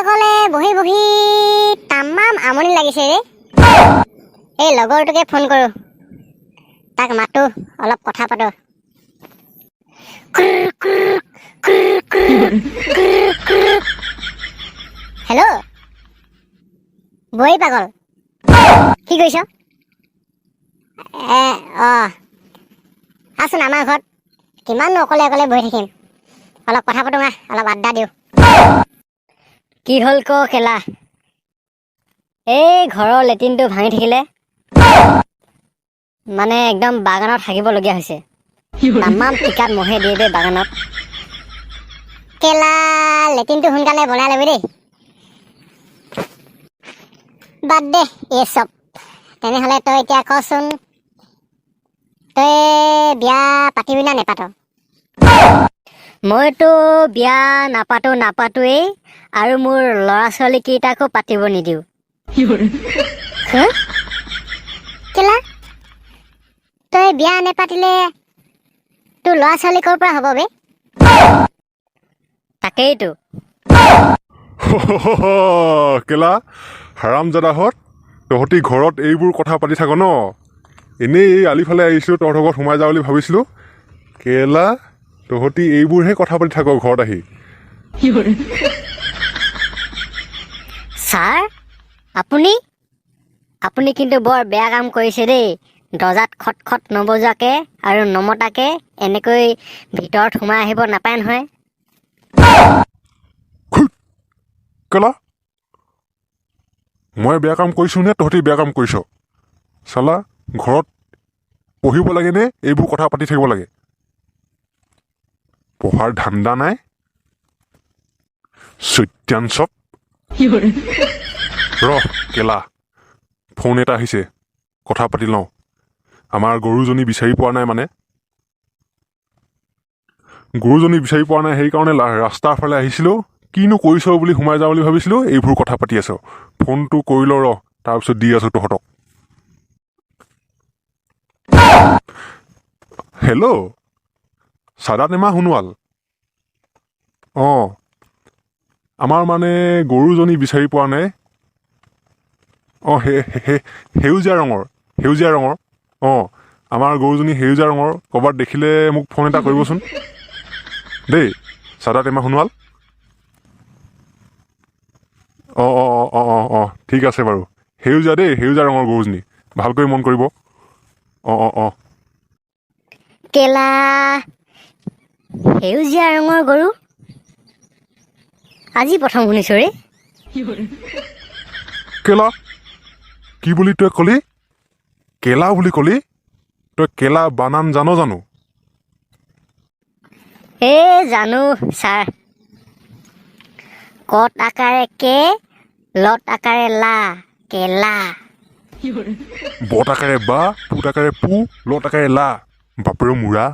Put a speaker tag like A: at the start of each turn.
A: অকলে বহি বহি তামাম আমনি লাগিছে ৰে। এই লগৰটোকে ফোন কৰোঁ, তাক মাতো, অলপ কথা পাতো। ক্ৰুৰ, ক্ৰুৰ, ক্ৰুৰ, ক্ৰুৰ, ক্ৰুৰ, ক্ৰুৰ। হেল্ল' বৈ পাগল, কি কৰিছ? অঁ, আছোন আমাৰ ঘৰত। কিমাননো অকলে অকলে বহি থাকিম? অলপ কথা পাতোঁ আহ, অলপ আড্ডা দিওঁ।
B: কি হ'ল ক কেলা? এই ঘৰৰ লেট্ৰিনটো ভাঙি থাকিলে, মানে একদম বাগানত থাকিবলগীয়া হৈছে। তামাম টিকাত মহে দিয়ে বে বাগানত।
A: কেলা, লেট্ৰিনটো সোনকালে বনাই ল'বি দেই। বাদ দে এই চব। তেনেহ'লে তই এতিয়া কচোন, তই বিয়া পাতিবি না নেপাত?
B: মইতো বিয়া নাপাতো নাপাতোৱেই আৰু মোৰ ল'ৰা ছোৱালীকেইটাকো পাতিব নিদিওঁ।
A: হা? কেলা, তই বিয়া নেপাতিলে তোৰ ল'ৰা ছোৱালী ক'ৰ পৰা হ'ব বে?
B: তাকেইতো।
C: কেলা হাৰামজাদাহঁত, তহঁতি ঘৰত এইবোৰ কথা পাতি থাক ন? এনেই এই আলিফালে আহিছিলোঁ, তহঁতৰ ঘৰত সোমাই যাওঁ বুলি ভাবিছিলোঁ। কেলা, তহঁতি এইবোৰহে কথা পাতি থাক ঘৰত আহি?
B: ছাৰ, আপুনি আপুনি কিন্তু বৰ বেয়া কাম কৰিছে দেই। দৰ্জাত খট খট নবজোৱাকে আৰু নমতাকে এনেকৈ ভিতৰত সোমাই আহিব নাপায় নহয়।
C: কেলা, মই বেয়া কাম কৰিছোঁ নে তহঁতি বেয়া কাম কৰিছ? চালা, ঘৰত পঢ়িব লাগেনে এইবোৰ কথা পাতি থাকিব লাগে? পঢ়াৰ ধান্দা নাই চৈত্যান চব। ৰহ কেলা, ফোন এটা আহিছে, কথা পাতি লওঁ। আমাৰ গৰুজনী বিচাৰি পোৱা নাই, মানে গৰুজনী বিচাৰি পোৱা নাই, সেইকাৰণে ৰাস্তাৰ ফালে আহিছিলোঁ। কিনো কৰিছ বুলি সোমাই যাওঁ বুলি ভাবিছিলোঁ, এইবোৰ কথা পাতি আছ। ফোনটো কৰি ল ৰহ, তাৰপিছত দি আছোঁ তহঁতক। হেল্ল', চাদাত এমা সোণোৱাল। অঁ, আমাৰ মানে গৰুজনী বিচাৰি পোৱা নাই। অঁ, সেউজীয়া ৰঙৰ, সেউজীয়া ৰঙৰ। অঁ, আমাৰ গৰুজনী সেউজীয়া ৰঙৰ, ক'ৰবাত দেখিলে মোক ফোন এটা কৰিবচোন দেই, চাদাত এমা সোণোৱাল। অঁ অঁ অঁ অঁ অঁ অঁ ঠিক আছে বাৰু। সেউজীয়া দেই, সেউজীয়া ৰঙৰ গৰুজনী, ভালকৈ মন কৰিব। অঁ অঁ অঁ।
B: কেলা, সেউজীয়া ৰঙৰ গৰু আজি প্ৰথম শুনিছোঁ ৰে।
C: কেলা, কি বুলি তই ক'লি? কেলা বুলি ক'লি তই? কেলা বানান জান জানো?
B: এ জানো ছাৰ, কত আকাৰে কে, লত আকাৰে লা, কেলা।
C: বত আকাৰে বা, পুত আকাৰে পু, লত আকাৰে লা, বাপেৰৰ মূৰা।